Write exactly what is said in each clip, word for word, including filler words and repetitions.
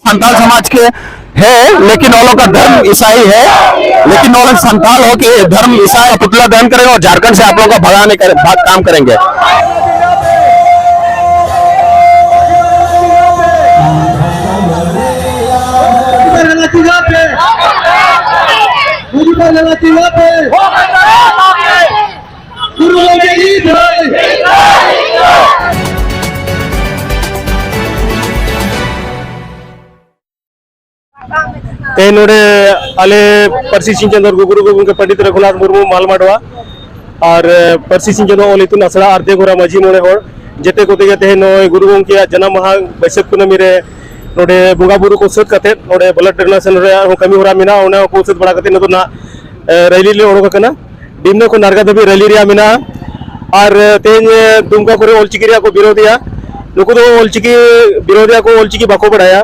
संथाल समाज के है, लेकिन वो लोग का धर्म ईसाई है। लेकिन वो लोग संथाल होके धर्म ईसाई का पुतला दहन करेंगे और झारखंड से आप लोगों का भगाने का काम करेंगे। ᱛᱮᱦᱮᱧ ᱱᱚᱰᱮ ᱟᱞᱮ ᱯᱟᱹᱨᱥᱤ ᱥᱤᱧ ᱪᱟᱸᱫᱳ ᱜᱩᱨᱩ ᱜᱚᱢᱠᱮ ᱯᱚᱱᱰᱤᱛ ᱨᱚᱜᱷᱩᱱᱟᱛᱷ ᱢᱩᱨᱢᱩ ᱢᱟᱞᱢᱟᱰᱣᱟ ᱟᱨ ᱯᱟᱹᱨᱥᱤ ᱥᱤᱧ ᱪᱟᱸᱫᱳ ᱚᱞ ᱤᱛᱩᱱ ᱟᱥᱲᱟ ᱟᱨ ᱫᱮᱣᱜᱷᱚᱨᱟ ᱢᱟᱹᱡᱷᱤ ᱢᱚᱬᱮ ᱦᱚᱲ ᱡᱮᱛᱮ ᱠᱚᱛᱮ ᱜᱮ ᱛᱮᱦᱮᱧ ᱱᱚᱜᱼᱚᱭ ᱜᱩᱨᱩ ᱜᱚᱢᱠᱮᱭᱟᱜ ᱡᱟᱱᱟᱢ ᱢᱟᱦᱟ ᱵᱟᱹᱭᱥᱟᱹᱠᱷ ᱠᱩᱱᱟᱹᱢᱤ ᱨᱮ ᱱᱚᱰᱮ ᱵᱚᱸᱜᱟ ᱵᱩᱨᱩ ᱠᱚ ᱥᱟᱹᱛ ᱠᱟᱛᱮᱫ ᱱᱚᱰᱮ blood donation ᱨᱮᱭᱟᱜ ᱦᱚᱸ ᱠᱟᱹᱢᱤ ᱦᱚᱨᱟ ᱢᱮᱱᱟᱜᱼᱟ᱾ ᱚᱱᱟ ᱠᱚ ᱥᱟᱹᱛ ᱵᱟᱲᱟ ᱠᱟᱛᱮᱫ ᱱᱤᱛᱚᱜ ᱱᱟᱜ, ᱮ, ᱨᱮᱞᱤ ᱞᱮ ᱚᱰᱚᱠ ᱟᱠᱟᱱᱟ᱾ ᱰᱤᱢᱱᱟ ᱠᱷᱚᱱ ᱱᱟᱨᱜᱟ ᱫᱷᱟᱹᱵᱤᱡ ᱨᱮᱞᱤ ᱨᱮᱭᱟᱜ ᱢᱮᱱᱟᱜᱼᱟ᱾ ᱟᱨ, ᱮ, ᱛᱮᱦᱮᱧ, ᱮ, ᱫᱩᱢᱠᱟ ᱠᱚᱨᱮ ᱚᱞᱪᱤᱠᱤ ᱨᱮᱭᱟᱜ ᱠᱚ ᱵᱤᱨᱳᱫᱷᱮᱜᱼᱟ᱾ ᱱᱩᱠᱩ ᱫᱚ ᱚᱞᱪᱤᱠᱤ ᱵᱤᱨᱳᱫᱷᱮᱜᱼᱟ ᱠᱚ, ᱚᱞᱪᱤᱠᱤ ᱵᱟᱠᱚ ᱵᱟᱲᱟᱭᱟ᱾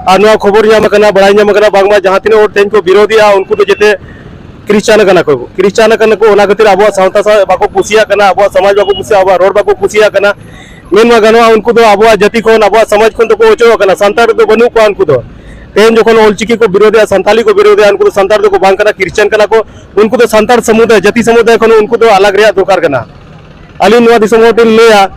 ᱟᱨ ᱱᱚᱣᱟ ᱠᱷᱚᱵᱚᱨ ᱧᱟᱢ ᱟᱠᱟᱱᱟ, ᱵᱟᱲᱟᱭ ᱧᱟᱢ ᱟᱠᱟᱱᱟ, ᱵᱟᱝᱢᱟ ᱡᱟᱦᱟᱸ ᱛᱤᱱᱟᱹᱜ ᱦᱚᱲ ᱛᱮᱦᱮᱧ ᱠᱚ ᱵᱤᱨᱳᱫᱷᱮᱜᱼᱟ, ᱩᱱᱠᱩ ᱫᱚ ᱡᱮᱛᱮ ᱠᱷᱨᱤᱥᱪᱟᱱ ᱟᱠᱟᱱᱟ ᱠᱚ, ᱠᱷᱨᱤᱥᱪᱟᱱ ᱟᱠᱟᱱᱟ ᱠᱚ᱾ ᱚᱱᱟ ᱠᱷᱟᱹᱛᱤᱨ ᱟᱵᱚᱣᱟᱜ ᱥᱟᱶᱛᱟ ᱥᱟᱶ ᱵᱟᱠᱚ ᱠᱩᱥᱤᱭᱟᱜ ᱠᱟᱱᱟ, ᱟᱵᱚᱣᱟᱜ ᱥᱚᱢᱟᱡᱽ ᱵᱟᱠᱚ ᱠᱩᱥᱤᱭᱟᱜᱼᱟ, ᱟᱵᱚᱣᱟᱜ ᱨᱚᱲ ᱵᱟᱠᱚ ᱠᱩᱥᱤᱭᱟᱜ ᱠᱟᱱᱟ᱾ ᱢᱮᱱ ᱢᱟ ᱜᱟᱱᱚᱜᱼᱟ, ᱩᱱᱠᱩ ᱫᱚ ᱟᱵᱚᱣᱟᱜ ᱡᱟᱹᱛᱤ ᱠᱷᱚᱱ, ᱟᱵᱚᱣᱟᱜ ᱥᱚᱢᱟᱡᱽ ᱠᱷᱚᱱ ᱫᱚᱠᱚ ᱚᱪᱚᱜ ᱟᱠᱟᱱᱟ, ᱥᱟᱱᱛᱟᱲ ᱫᱚ ᱵᱟᱹᱱᱩᱜ ᱠᱚᱣᱟ ᱩᱱᱠᱩ ᱫᱚ᱾ ᱛᱮᱦᱮᱧ ᱡᱚᱠᱷᱚᱱ ᱚᱞᱪᱤᱠᱤ ᱠᱚ ᱵᱤᱨᱳᱫᱷᱮᱜᱼᱟ, ᱥᱟᱱᱛᱟᱞᱤ ᱠᱚ ᱵᱤᱨᱳᱫᱷᱮᱜᱼᱟ, ᱩᱱᱠᱩ ᱫᱚ ᱥᱟᱱᱛᱟᱲ ᱫᱚᱠᱚ ᱵᱟᱝ ᱠᱟᱱᱟ, ᱠᱷᱨᱤᱥᱪᱟᱱ ᱠᱟᱱᱟ ᱠᱚ᱾ ᱩᱱᱠᱩ ᱫᱚ ᱥᱟᱱᱛᱟᱲ ᱥᱟᱢᱩᱫᱟᱭ, ᱡᱟᱹᱛᱤ ᱥᱟᱢᱩᱫᱟᱭ ᱠᱷᱚᱱ ᱩᱱᱠᱩ ᱫᱚ ᱟᱞᱟᱜᱽ ᱨᱮᱭᱟᱜ ᱫᱚᱨᱠᱟᱨ ᱠᱟᱱᱟ᱾ ᱟᱹᱞᱤᱧ ᱱᱚᱣᱟ ᱫᱤᱥᱚᱢ ᱦᱚᱲ ᱴᱷᱮᱱ ᱞᱟᱹᱭᱟ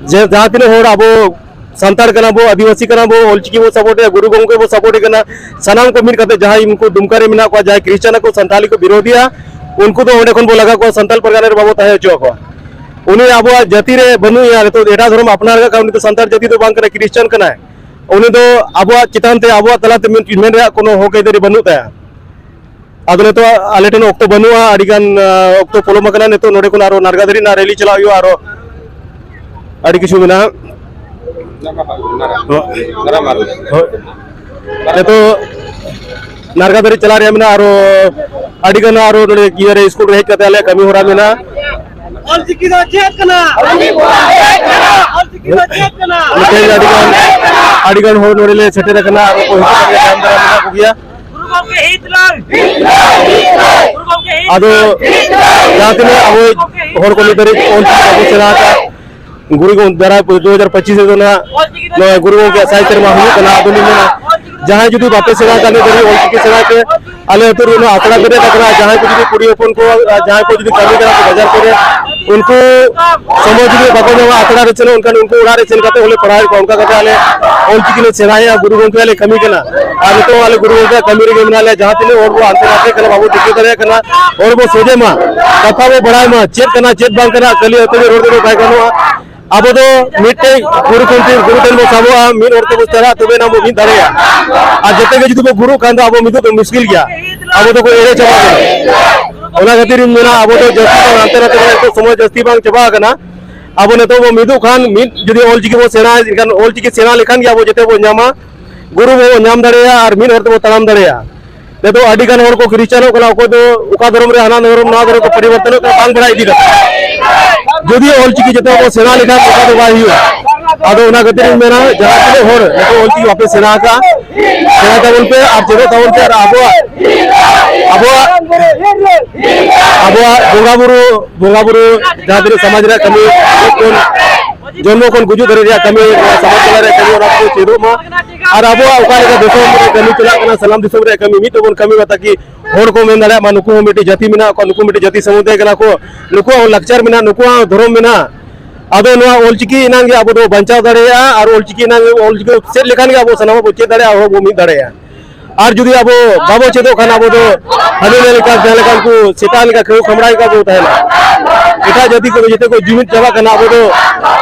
ᱡᱮ ᱡᱟᱦᱟᱸ ᱛᱤᱱᱟᱹᱜ ᱦᱚᱲ ᱟᱵᱚ ᱥᱟᱱᱛᱟᱲ ᱠᱟᱱᱟ ᱵᱚ, ᱟᱹᱫᱤᱵᱟᱹᱥᱤ ᱠᱟᱱᱟ ᱵᱚ, ᱚᱞᱪᱤᱠᱤ ᱵᱚ ᱥᱟᱯᱳᱨᱴᱮᱜᱼᱟ, ᱜᱩᱨᱩ ᱜᱚᱢᱠᱮ ᱵᱚ ᱥᱟᱯᱳᱨᱴᱮ ᱠᱟᱱᱟ, ᱥᱟᱱᱟᱢ ᱠᱚ ᱢᱤᱫ ᱠᱟᱛᱮ ᱡᱟᱦᱟᱸᱭ ᱩᱱᱠᱩ ᱫᱩᱢᱠᱟ ᱨᱮ ᱢᱮᱱᱟᱜ ᱠᱚᱣᱟ, ᱡᱟᱦᱟᱸᱭ ᱠᱷᱨᱤᱥᱪᱟᱱ ᱠᱚ ᱥᱟᱱᱛᱟᱞᱤ ᱠᱚ ᱵᱤᱨᱳᱫᱷᱤᱭᱟ, ᱩᱱᱠᱩ ᱫᱚ ᱚᱸᱰᱮ ᱠᱷᱚᱱ ᱵᱚ ᱞᱟᱜᱟ ᱠᱚᱣᱟ, ᱥᱟᱱᱛᱟᱞ ᱯᱟᱨᱜᱟᱱᱟ ᱨᱮ ᱵᱟᱵᱚ ᱛᱟᱦᱮᱸ ᱦᱚᱪᱚ ᱟᱠᱚᱣᱟ᱾ ᱩᱱᱤ ᱟᱵᱚᱣᱟᱜ ᱡᱟᱹᱛᱤ ᱨᱮ ᱵᱟᱹᱱᱩᱜ ᱮᱭᱟ, ᱱᱤᱛᱚᱜ ᱮᱴᱟᱜ ᱫᱷᱚᱨᱚᱢ ᱟᱯᱱᱟᱨ ᱟᱠᱟᱫ ᱠᱷᱟᱱ ᱩᱱᱤ ᱫᱚ ᱥᱟᱱᱛᱟᱲ ᱡᱟᱹᱛᱤ ᱫᱚ ᱵᱟᱝ ᱠᱟᱱᱟᱭ, ᱠᱷᱨᱤᱥᱪᱟᱱ ᱠᱟᱱᱟᱭ᱾ ᱩᱱᱤ ᱫᱚ ᱟᱵᱚᱣᱟᱜ ᱪᱮᱛᱟᱱ ᱛᱮ, ᱟᱵᱚᱣᱟᱜ ᱛᱟᱞᱟᱛᱮ ᱢᱮᱱ, ᱢᱮᱱ ᱨᱮᱭᱟᱜ ᱠᱳᱱᱳ ᱦᱚᱠ ᱟᱹᱭᱫᱟᱹᱨᱤ ᱵᱟᱹᱱᱩᱜ ᱛᱟᱭᱟ᱾ ᱟᱫᱚ ᱱᱤᱛᱚᱜ ᱟᱞᱮ ᱴᱷᱮᱱ ᱚᱠᱛᱚ ᱵᱟᱹᱱᱩᱜᱼᱟ, ᱟᱹᱰᱤ ᱜᱟᱱ, ᱟ, ᱚᱠᱛᱚ ᱯᱚᱞᱚᱢ ᱟᱠᱟᱱᱟ᱾ ᱱᱤᱛᱚᱜ ᱱᱚᱰᱮ ᱠᱷᱚᱱ ᱟᱨᱚ ᱱᱟᱨᱜᱟ ᱫᱷᱟᱹᱨᱤᱡ ᱱᱟᱜ ᱨᱮᱞᱤ ᱪᱟᱞᱟᱜ ᱦᱩᱭᱩᱜᱼᱟ, ᱟᱨᱚ ᱟᱹᱰᱤ ᱠᱤᱪᱷᱩ ᱢᱮᱱᱟᱜᱼᱟ᱾ ᱦᱳᱭ᱾ ᱱᱤᱛᱚᱜ ᱱᱟᱨᱜᱟ ᱫᱷᱟᱹᱨᱤᱡ ᱪᱟᱞᱟᱜ ᱨᱮᱭᱟᱜ ᱢᱮᱱᱟᱜᱼᱟ, ᱟᱨᱚ ᱟᱹᱰᱤ ᱜᱟᱱ ᱟᱨᱚ ᱱᱚᱰᱮ ᱤᱭᱟᱹ ᱨᱮ ᱥᱠᱩᱞ ᱨᱮ ᱦᱮᱡ ᱠᱟᱛᱮ ᱟᱞᱮᱭᱟᱜ ᱠᱟᱹᱢᱤ ᱦᱚᱨᱟ ᱢᱮᱱᱟᱜᱼᱟ᱾ ᱚᱞᱪᱤᱠᱤ ᱫᱚ ᱪᱮᱫ ᱠᱟᱱᱟ? ᱚᱞᱪᱤᱠᱤ ᱫᱚ ᱪᱮᱫ ᱠᱟᱱᱟ? ᱛᱮᱦᱮᱧ ᱟᱹᱰᱤ ᱜᱟᱱ, ᱟᱹᱰᱤ ᱜᱟᱱ ᱦᱚᱲ ᱱᱚᱰᱮ ᱞᱮ ᱥᱮᱴᱮᱨ ᱟᱠᱟᱱᱟ, ᱟᱨ ᱠᱚ ᱦᱤᱡᱩᱜ ᱠᱟᱱ ᱜᱮᱭᱟ, ᱛᱟᱭᱚᱢ ᱫᱟᱨᱟᱢ ᱢᱮᱱᱟᱜ ᱠᱚᱜᱮᱭᱟ᱾ ᱜᱩᱨᱩ ᱜᱚᱢᱠᱮ ᱦᱤᱛ ᱞᱟᱹᱜᱤᱫ! ᱜᱩᱨᱩ ᱜᱚᱢᱠᱮ ᱦᱤᱛ ᱟᱫᱚ ᱞᱟᱹᱜᱤᱫ! ᱡᱟᱦᱟᱸ ᱛᱤᱱᱟᱹᱜ ᱟᱵᱚ ᱦᱚᱲ ᱠᱚ ᱱᱤᱛ ᱫᱷᱟᱹᱨᱤᱡ ᱚᱞᱪᱤᱠᱤ ᱵᱟᱵᱚ ᱥᱮᱬᱟ ᱟᱠᱟᱫ, ᱜᱩᱨᱩ ᱜᱚᱢᱠᱮ ᱫᱟᱨᱟᱭ ᱫᱩ ᱦᱟᱡᱟᱨ ᱯᱚᱸᱪᱤᱥ ᱨᱮᱫᱚ ᱱᱟᱦᱟᱜ ᱱᱚᱣᱟ ᱜᱩᱨᱩ ᱜᱚᱢᱠᱮᱭᱟᱜ ᱥᱟᱭ ᱥᱮᱨᱢᱟ ᱦᱩᱭᱩᱜ ᱠᱟᱱᱟ᱾ ᱟᱫᱚ ᱞᱤᱧ ᱢᱮᱱᱟ, ᱡᱟᱦᱟᱸᱭ ᱡᱩᱫᱤ ᱵᱟᱯᱮ ᱥᱮᱬᱟ ᱟᱠᱟᱫ ᱱᱤᱛ ᱫᱷᱟᱹᱵᱤᱡ ᱚᱞᱪᱤᱠᱤ ᱥᱮᱬᱟᱭ ᱯᱮ᱾ ᱟᱞᱮ ᱟᱹᱛᱩ ᱨᱮ ᱱᱚᱣᱟ ᱟᱥᱲᱟ ᱵᱮᱨᱮᱫ ᱟᱠᱟᱱᱟ, ᱡᱟᱦᱟᱸᱭ ᱠᱚ ᱡᱩᱫᱤ ᱠᱩᱲᱤ ᱦᱚᱯᱚᱱ ᱠᱚ, ᱟᱨ ᱡᱟᱦᱟᱸᱭ ᱠᱚ ᱡᱩᱫᱤ ᱠᱟᱹᱢᱤ ᱠᱟᱱᱟ ᱠᱚ ᱵᱟᱡᱟᱨ ᱠᱚᱨᱮ, ᱩᱱᱠᱩ ᱥᱚᱢᱚᱭ ᱡᱩᱫᱤ ᱵᱟᱠᱚ ᱧᱟᱢᱟ ᱟᱥᱲᱟ ᱨᱮ ᱥᱮᱱᱚᱜ, ᱮᱱᱠᱷᱟᱱ ᱩᱱᱠᱩ ᱚᱲᱟᱜ ᱨᱮ ᱥᱮᱱ ᱠᱟᱛᱮ ᱦᱚᱸᱞᱮ ᱯᱟᱲᱦᱟᱣᱮᱫ ᱠᱚᱣᱟ᱾ ᱚᱱᱠᱟ ᱠᱟᱛᱮ ᱟᱞᱮ ᱚᱞᱪᱤᱠᱤ ᱞᱮ ᱥᱮᱬᱟᱭᱟ, ᱜᱩᱨᱩ ᱜᱚᱢᱠᱮᱭᱟᱜ ᱞᱮ ᱠᱟᱹᱢᱤ ᱠᱟᱱᱟ᱾ ᱟᱨ ᱱᱤᱛᱚᱜ ᱟᱞᱮ ᱜᱩᱨᱩ ᱜᱚᱢᱠᱮᱭᱟᱜ ᱠᱟᱹᱢᱤ ᱨᱮᱜᱮ ᱢᱮᱱᱟᱜ ᱞᱮᱭᱟ᱾ ᱡᱟᱦᱟᱸ ᱛᱤᱱᱟᱹᱜ ᱦᱚᱲ ᱵᱚ ᱦᱟᱱᱛᱮ ᱱᱟᱛᱮ ᱠᱟᱱᱟ, ᱵᱟᱵᱚ ᱴᱷᱤᱠᱟᱹ ᱫᱟᱲᱮᱭᱟᱜ ᱠᱟᱱᱟ, ᱦᱚᱲ ᱵᱚ ᱥᱚᱡᱷᱮ ᱢᱟ, ᱠᱟᱛᱷᱟ ᱵᱚ ᱵᱟᱲᱟᱭ ᱢᱟ, ᱪᱮᱫ ᱠᱟᱱᱟ ᱪᱮᱫ ᱵᱟᱝ ᱠᱟᱱᱟ, ᱠᱷᱟᱹᱞᱤ ᱟᱹᱛᱷᱟᱹᱲᱤ ᱨᱚᱲ ᱛᱮᱫᱚ ᱵᱟᱭ ᱜᱟᱱᱚᱜᱼᱟ᱾ ᱟᱵᱚ ᱫᱚ ᱢᱤᱫᱴᱮᱡ ᱜᱩᱨᱩ ᱴᱷᱮᱱ, ᱜᱩᱨᱩ ᱴᱷᱮᱱ ᱵᱚ ᱥᱟᱵᱚᱜᱼᱟ, ᱢᱤᱫ ᱦᱚᱲ ᱛᱮᱵᱚ ᱪᱟᱞᱟᱜᱼᱟ, ᱛᱚᱵᱮ ᱮᱱᱟᱝ ᱵᱚ ᱢᱤᱫ ᱫᱟᱲᱮᱭᱟᱜᱼᱟ᱾ ᱟᱨ ᱡᱚᱛᱚ ᱜᱮ ᱡᱩᱫᱤ ᱵᱚ ᱜᱩᱨᱩᱜ ᱠᱷᱟᱱ ᱫᱚ ᱟᱵᱚ ᱢᱤᱫᱚᱜ ᱫᱚ ᱢᱩᱥᱠᱤᱞ ᱜᱮᱭᱟ, ᱟᱵᱚ ᱫᱚᱠᱚ ᱮᱲᱮ ᱪᱟᱵᱟ ᱵᱚᱱᱟ᱾ ᱚᱱᱟ ᱠᱷᱟᱹᱛᱤᱨ ᱤᱧ ᱢᱮᱱᱟ, ᱟᱵᱚ ᱫᱚ ᱡᱟᱹᱥᱛᱤ ᱵᱟᱝ ᱦᱟᱱᱛᱮ ᱱᱟᱛᱮ ᱵᱚᱱᱟ, ᱱᱤᱛᱚᱜ ᱥᱚᱢᱚᱭ ᱡᱟᱹᱥᱛᱤ ᱵᱟᱝ ᱪᱟᱵᱟ ᱟᱠᱟᱱᱟ᱾ ᱟᱵᱚ ᱱᱤᱛᱚᱜ ᱵᱚ ᱢᱤᱫᱚᱜ ᱠᱷᱟᱱ, ᱢᱤᱫ ᱡᱩᱫᱤ ᱚᱞᱪᱤᱠᱤ ᱵᱚ ᱥᱮᱬᱟ, ᱮᱱᱠᱷᱟᱱ ᱚᱞᱪᱤᱠᱤ ᱥᱮᱬᱟ ᱞᱮᱠᱷᱟᱱ ᱜᱮ ᱟᱵᱚ ᱡᱚᱛᱚ ᱵᱚ ᱧᱟᱢᱟ, ᱜᱩᱨᱩ ᱵᱚ ᱧᱟᱢ ᱫᱟᱲᱮᱭᱟᱜᱼᱟ ᱟᱨ ᱢᱤᱫ ᱦᱚᱲ ᱛᱮᱵᱚ ᱛᱟᱲᱟᱢ ᱫᱟᱲᱮᱭᱟᱜᱼᱟ᱾ ᱱᱤᱛᱚᱜ ᱟᱹᱰᱤ ᱜᱟᱱ ᱦᱚᱲ ᱠᱚ ᱠᱷᱨᱤᱥᱪᱟᱱᱚᱜ ᱠᱟᱱᱟ, ᱚᱠᱚᱭ ᱫᱚ ᱚᱠᱟ ᱫᱷᱚᱨᱚᱢ ᱨᱮ ᱦᱟᱱᱟ ᱫᱷᱚᱨᱚᱢ ᱱᱚᱣᱟ ᱫᱷᱚᱨᱚᱢ ᱠᱚ ᱯᱚᱨᱤᱵᱚᱨᱛᱚᱱᱚᱜ ᱠᱟᱱᱟ, ᱵᱟᱝ ᱵᱟᱲᱟᱭ ᱤᱫᱤ ᱠᱟᱛᱮ᱾ ᱡᱩᱫᱤ ᱚᱞᱪᱤᱠᱤ ᱡᱚᱛᱚ ᱵᱚ ᱥᱮᱬᱟ ᱞᱮᱠᱷᱟᱱ ᱚᱱᱠᱟ ᱫᱚ ᱵᱟᱭ ᱦᱩᱭᱩᱜᱼᱟ᱾ ᱟᱫᱚ ᱚᱱᱟ ᱠᱷᱟᱹᱛᱤᱨ ᱤᱧ ᱢᱮᱱᱟ, ᱡᱟᱦᱟᱸ ᱛᱤᱱᱟᱹᱜ ᱦᱚᱲ ᱱᱤᱛᱚᱜ ᱚᱞᱪᱤᱠᱤ ᱵᱟᱯᱮ ᱥᱮᱬᱟ ᱟᱠᱟᱫᱼᱟ, ᱥᱮᱬᱟ ᱛᱟᱵᱚᱱ ᱯᱮ ᱟᱨ ᱪᱮᱫᱚᱜ ᱛᱟᱵᱚᱱ ᱯᱮ᱾ ᱟᱨ ᱟᱵᱚᱣᱟᱜ, ᱟᱵᱚᱣᱟᱜ, ᱟᱵᱚᱣᱟᱜ ᱵᱚᱸᱜᱟ ᱵᱩᱨᱩ, ᱵᱚᱸᱜᱟ ᱵᱩᱨᱩ, ᱡᱟᱦᱟᱸ ᱛᱤᱱᱟᱹᱜ ᱥᱚᱢᱟᱡᱽ ᱨᱮᱭᱟᱜ ᱠᱟᱹᱢᱤ, ᱡᱚᱱᱢᱚ ᱠᱷᱚᱱ ᱜᱩᱡᱩᱜ ᱫᱷᱟᱹᱨᱤᱡ ᱨᱮᱭᱟᱜ ᱠᱟᱹᱢᱤ, ᱱᱚᱣᱟ ᱥᱚᱢᱟᱡᱽ ᱛᱟᱞᱟ ᱨᱮᱭᱟᱜ ᱠᱟᱹᱢᱤ, ᱚᱱᱟ ᱠᱚ ᱪᱮᱫᱚᱜ ᱢᱟ᱾ ᱟᱨ ᱟᱵᱚᱣᱟᱜ ᱚᱠᱟ ᱞᱮᱠᱟ ᱫᱤᱥᱚᱢ ᱨᱮ ᱠᱟᱹᱢᱤ ᱪᱟᱞᱟᱜ ᱠᱟᱱᱟ, ᱥᱟᱱᱟᱢ ᱫᱤᱥᱚᱢ ᱨᱮᱭᱟᱜ ᱠᱟᱹᱢᱤ ᱢᱤᱫ ᱛᱮᱵᱚᱱ ᱠᱟᱹᱢᱤ ᱢᱟ, ᱛᱟᱠᱤ ᱦᱚᱲ ᱠᱚ ᱢᱮᱱ ᱫᱟᱲᱮᱭᱟᱜ ᱢᱟ, ᱱᱩᱠᱩ ᱦᱚᱸ ᱢᱤᱫᱴᱤᱡ ᱡᱟᱹᱛᱤ ᱢᱮᱱᱟᱜ ᱠᱚᱣᱟ, ᱱᱩᱠᱩ ᱢᱤᱫᱴᱤᱡ ᱡᱟᱹᱛᱤ ᱥᱟᱹᱢᱩᱫᱟᱭ ᱠᱟᱱᱟ ᱠᱚ, ᱱᱩᱠᱩᱣᱟᱜ ᱦᱚᱸ ᱞᱟᱠᱪᱟᱨ ᱢᱮᱱᱟᱜᱼᱟ, ᱱᱩᱠᱩᱣᱟᱜ ᱦᱚᱸ ᱫᱷᱚᱨᱚᱢ ᱢᱮᱱᱟᱜᱼᱟ᱾ ᱟᱫᱚ ᱱᱚᱣᱟ ᱚᱞᱪᱤᱠᱤ ᱮᱱᱟᱝ ᱜᱮ ᱟᱵᱚ ᱫᱚ ᱵᱟᱧᱪᱟᱣ ᱫᱟᱲᱮᱭᱟᱜᱼᱟ, ᱟᱨ ᱚᱞᱪᱤᱠᱤ ᱮᱱᱟᱝ ᱜᱮ, ᱚᱞᱪᱤᱠᱤ ᱪᱮᱫ ᱞᱮᱠᱷᱟᱱ ᱜᱮ ᱟᱵᱚ ᱥᱟᱱᱟᱢᱟᱜ ᱵᱚ ᱪᱮᱫ ᱫᱟᱲᱮᱭᱟᱜᱼᱟ, ᱦᱚᱲ ᱵᱚ ᱢᱤᱫ ᱫᱟᱲᱮᱭᱟᱜᱼᱟ᱾ ᱟᱨ ᱡᱩᱫᱤ ᱟᱵᱚ ᱵᱟᱵᱚ ᱪᱮᱫᱚᱜ ᱠᱷᱟᱱ, ᱟᱵᱚ ᱫᱚ ᱦᱟᱹᱱᱤ ᱱᱟᱹᱭ ᱞᱮᱠᱟ, ᱡᱟᱦᱟᱸ ᱞᱮᱠᱟ ᱩᱱᱠᱩ ᱥᱮᱛᱟ ᱞᱮᱠᱟ ᱠᱷᱟᱹᱣ ᱠᱷᱟᱢᱲᱟ ᱞᱮᱠᱟ ᱵᱚ ᱛᱟᱦᱮᱱᱟ᱾ ᱮᱴᱟᱜ ᱡᱟᱹᱛᱤ ᱠᱚᱫᱚ ᱡᱚᱛᱚ ᱠᱚ ᱡᱩᱢᱤᱫ ᱪᱟᱵᱟᱜ ᱠᱟᱱᱟ, ᱟᱵᱚ ᱫᱚ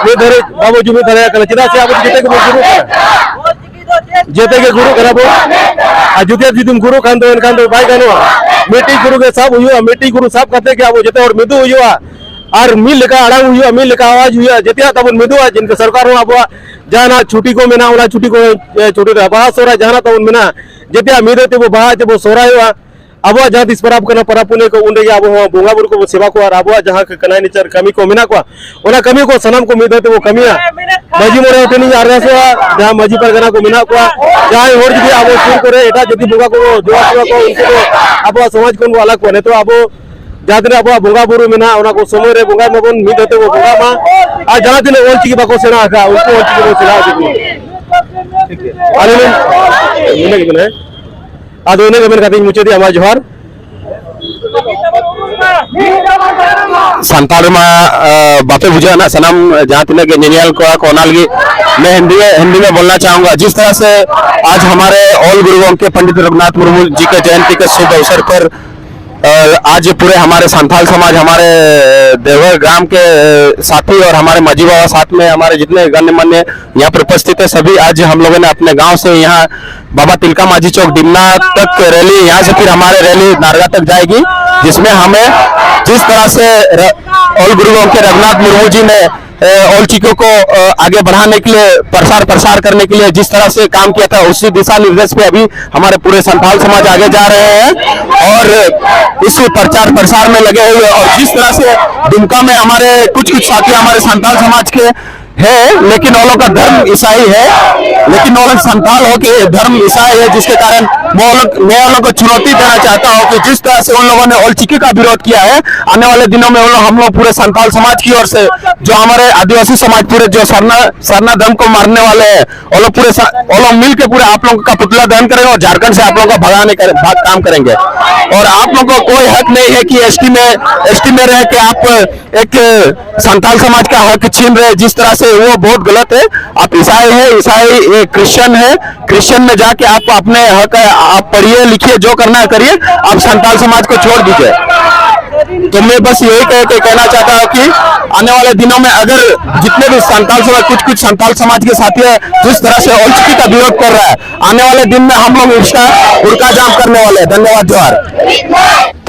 ᱱᱤᱛ ᱫᱷᱟᱹᱨᱤᱡ ᱵᱟᱵᱚ ᱡᱩᱢᱤᱫ ᱫᱟᱲᱮᱭᱟᱜ ᱠᱟᱱᱟ᱾ ᱪᱮᱫᱟᱜ ᱥᱮ ᱟᱵᱚ ᱫᱚ ᱡᱚᱛᱚ ᱜᱮᱵᱚ ᱜᱩᱨᱩᱜ ᱠᱟᱱᱟ, ᱡᱚᱛᱚ ᱜᱮ ᱜᱩᱨᱩᱜ ᱠᱟᱱᱟ ᱵᱚ᱾ ᱟᱨ ᱡᱩᱫᱤ ᱟᱨ ᱡᱩᱫᱤᱢ ᱜᱩᱨᱩᱜ ᱠᱷᱟᱱ ᱫᱚ, ᱮᱱᱠᱷᱟᱱ ᱫᱚ ᱵᱟᱭ ᱜᱟᱱᱚᱜᱼᱟ᱾ ᱢᱤᱫᱴᱤᱡ ᱜᱩᱨᱩ ᱜᱮ ᱥᱟᱵ ᱦᱩᱭᱩᱜᱼᱟ, ᱢᱤᱫᱴᱤᱡ ᱜᱩᱨᱩ ᱥᱟᱵ ᱠᱟᱛᱮ ᱜᱮ ᱟᱵᱚ ᱡᱚᱛᱚ ᱦᱚᱲ ᱢᱤᱫᱚᱜ ᱦᱩᱭᱩᱜᱼᱟ᱾ ᱟᱨ ᱢᱤᱫ ᱞᱮᱠᱟ ᱟᱲᱟᱝ ᱦᱩᱭᱩᱜᱼᱟ, ᱢᱤᱫ ᱞᱮᱠᱟ ᱟᱣᱟᱡᱽ ᱦᱩᱭᱩᱜᱼᱟ, ᱡᱮᱛᱮᱭᱟᱜ ᱛᱟᱵᱚᱱ ᱢᱤᱫᱚᱜᱼᱟ᱾ ᱡᱮᱞᱮᱠᱟ ᱥᱚᱨᱠᱟᱨ ᱦᱚᱸ ᱟᱵᱚᱣᱟᱜ ᱡᱟᱦᱟᱱᱟᱜ ᱪᱷᱩᱴᱤ ᱠᱚ ᱢᱮᱱᱟᱜᱼᱟ, ᱚᱱᱟ ᱪᱷᱩᱴᱤ ᱠᱚ, ᱮ, ᱪᱷᱩᱴᱤ ᱨᱮ ᱵᱟᱦᱟ ᱥᱚᱦᱨᱟᱭ ᱡᱟᱦᱟᱱᱟᱜ ᱛᱟᱵᱚᱱ ᱢᱮᱱᱟᱜᱼᱟ, ᱡᱮᱛᱮᱭᱟᱜ ᱢᱤᱫᱚᱜ ᱛᱮᱵᱚ ᱵᱟᱦᱟ ᱛᱮᱵᱚ ᱥᱚᱦᱨᱟᱭᱚᱜᱼᱟ᱾ ᱟᱵᱚᱣᱟᱜ ᱡᱟᱦᱟᱸ ᱛᱤᱥ ᱯᱚᱨᱚᱵᱽ ᱠᱟᱱᱟ, ᱯᱚᱨᱚᱵᱽ ᱯᱩᱱᱟᱹᱭ ᱠᱚ, ᱩᱱ ᱨᱮᱜᱮ ᱟᱵᱚ ᱦᱚᱸ ᱵᱚᱸᱜᱟ ᱵᱩᱨᱩ ᱠᱚᱵᱚ ᱥᱮᱵᱟ ᱠᱚᱣᱟ ᱟᱨ ᱟᱵᱚᱣᱟᱜ ᱡᱟᱦᱟᱸ ᱠᱟᱱᱟᱭ ᱱᱤᱪᱟᱨ ᱠᱟᱹᱢᱤ ᱠᱚ ᱢᱮᱱᱟᱜ ᱠᱚᱣᱟ, ᱚᱱᱟ ᱠᱟᱹᱢᱤ ᱠᱚ ᱥᱟᱱᱟᱢ ᱠᱚ ᱢᱤᱫ ᱫᱷᱟᱣ ᱛᱮᱵᱚ ᱠᱟᱹᱢᱤᱭᱟ᱾ ᱢᱟᱹᱡᱷᱤ ᱢᱚᱬᱮ ᱦᱚᱲ ᱴᱷᱮᱱᱤᱧ ᱟᱨᱫᱟᱥᱚᱜᱼᱟ, ᱡᱟᱦᱟᱸ ᱢᱟᱹᱡᱷᱤ ᱯᱟᱨᱜᱟᱱᱟ ᱠᱚ ᱢᱮᱱᱟᱜ ᱠᱚᱣᱟ, ᱡᱟᱦᱟᱸᱭ ᱦᱚᱲ ᱡᱩᱫᱤ ᱟᱵᱚ ᱥᱩᱨ ᱠᱚᱨᱮ ᱮᱴᱟᱜ ᱡᱟᱹᱛᱤ ᱵᱚᱸᱜᱟ ᱠᱚ ᱡᱚᱦᱟᱨ ᱠᱚᱣᱟ ᱠᱚ, ᱩᱱᱠᱩ ᱫᱚ ᱟᱵᱚᱣᱟᱜ ᱥᱚᱢᱟᱡᱽ ᱠᱷᱚᱱ ᱵᱚ ᱟᱞᱟᱜ ᱠᱚᱣᱟ᱾ ᱱᱤᱛᱚᱜ ᱟᱵᱚ ᱡᱟᱦᱟᱸ ᱛᱤᱱᱟᱹᱜ ᱟᱵᱚᱣᱟᱜ ᱵᱚᱸᱜᱟ ᱵᱩᱨᱩ ᱢᱮᱱᱟᱜᱼᱟ, ᱚᱱᱟ ᱠᱚ ᱥᱚᱢᱚᱭ ᱨᱮ ᱵᱚᱸᱜᱟᱭ ᱢᱟᱵᱚᱱ, ᱢᱤᱫ ᱫᱷᱟᱣ ᱛᱮᱵᱚᱱ ᱵᱚᱸᱜᱟ ᱢᱟ᱾ ᱟᱨ ᱡᱟᱦᱟᱸ ᱛᱤᱱᱟᱹᱜ ᱚᱞ ᱪᱤᱠᱤ ᱵᱟᱠᱚ ᱥᱮᱬᱟ ᱟᱠᱟᱫ, ᱩᱱᱠᱩ ᱚᱞ ᱪᱤᱠᱤ ᱵᱚᱱ ᱥᱮᱬᱟ ᱦᱚᱪᱚ ᱠᱚᱣᱟ᱾ ᱟᱹᱞᱤᱧ ᱞᱤᱧ ᱱᱤᱱᱟᱹᱜ ᱜᱮ ᱢᱮᱱᱟᱜᱼᱟ᱾ ᱟᱫᱚ ᱤᱱᱟᱹᱜ ᱜᱮ ᱢᱮᱱ ᱠᱟᱛᱮ ᱤᱧ ᱢᱩᱪᱟᱹᱫᱮᱜᱼᱟ᱾ ᱢᱟ ᱡᱚᱦᱟᱨ᱾ ᱥᱟᱱᱛᱟᱲ ᱢᱟ, ᱟ, ᱵᱟᱯᱮ ᱵᱩᱡᱷᱟᱹᱣ ᱱᱟᱜ, ᱥᱟᱱᱟᱢ ᱡᱟᱦᱟᱸ ᱛᱤᱱᱟᱹᱜ ᱜᱮ ᱧᱮᱧᱮᱞ ᱠᱚᱲᱟ ᱠᱚ, ᱚᱱᱟ ᱞᱟᱹᱜᱤᱫ मैं हिंदी में, हिंदी में बोलना चाहूंगा। जिस तरह से आज हमारे ऑल गुरु गोंके पंडित रघुनाथ मुर्मू जी के जयंती के शुभ अवसर पर, अ, आज पूरे हमारे संथाल समाज, हमारे देवघर ग्राम के, अ, साथी और हमारे माझी बाबा साथ में हमारे जितने गणमान्य यहाँ पर उपस्थित है, सभी आज हम लोगों ने अपने गांव से यहाँ बाबा तिलका माझी चौक डिमना तक रैली, यहाँ से फिर हमारे रैली नारगा तक जाएगी, जिसमें हमें जिस तरह से र-, ऑल गुरु गोंके रघुनाथ मुर्मू जी ने, अ, ऑल चीजों को, अ, आगे बढ़ाने के लिए, प्रसार प्रसार करने के लिए जिस तरह से काम किया था, उसी दिशा निर्देश पे अभी हमारे पूरे संथाल समाज आगे जा रहे हैं और इस प्रचार प्रसार में लगे हुए। और जिस तरह से दुमका में हमारे कुछ कुछ साथी हमारे संथाल समाज के है, लेकिन वो लोग का धर्म ईसाई है, लेकिन वो लोग संथाल होके धर्म ईसाई है, जिसके कारण मैं वो लोग, मैं वो लोग को चुनौती देना चाहता हूँ कि जिस तरह से उन लोगों ने ओल चिकी का विरोध किया है, आने वाले दिनों में उन लोग, हम लोग पूरे संथाल समाज की ओर से, जो हमारे आदिवासी समाज पूरे जो सरना, सरना धर्म को मारने वाले हैं, वो लोग पूरे सा-, वो लोग मिल के पूरे आप लोगों का पुतला दहन करेंगे और झारखंड से आप लोगों का भगाने का भा-, काम करेंगे। और आप लोगों को कोई हक नहीं है कि एसटी में, एसटी में रह के आप एक संथाल समाज का हक छीन रहे हैं। जिस तरह से, वो बहुत गलत है। आप ईसाई है, ईसाई, ये क्रिश्चियन है, क्रिश्चियन में जाके आप अपने हक है, आप पढ़िए लिखिए, जो करना है करिए, आप संथाल समाज को छोड़ दीजिए। तो मैं बस यही कह के कहना चाहता हूँ कि आने वाले दिनों में अगर जितने भी संथाल समाज, कुछ कुछ संथाल समाज के साथी है, जिस तरह से ओल चिकी का विरोध कर रहा है, आने वाले दिन में हम लोग इसका उड़का जाम करने वाले हैं। धन्यवाद, जोहार।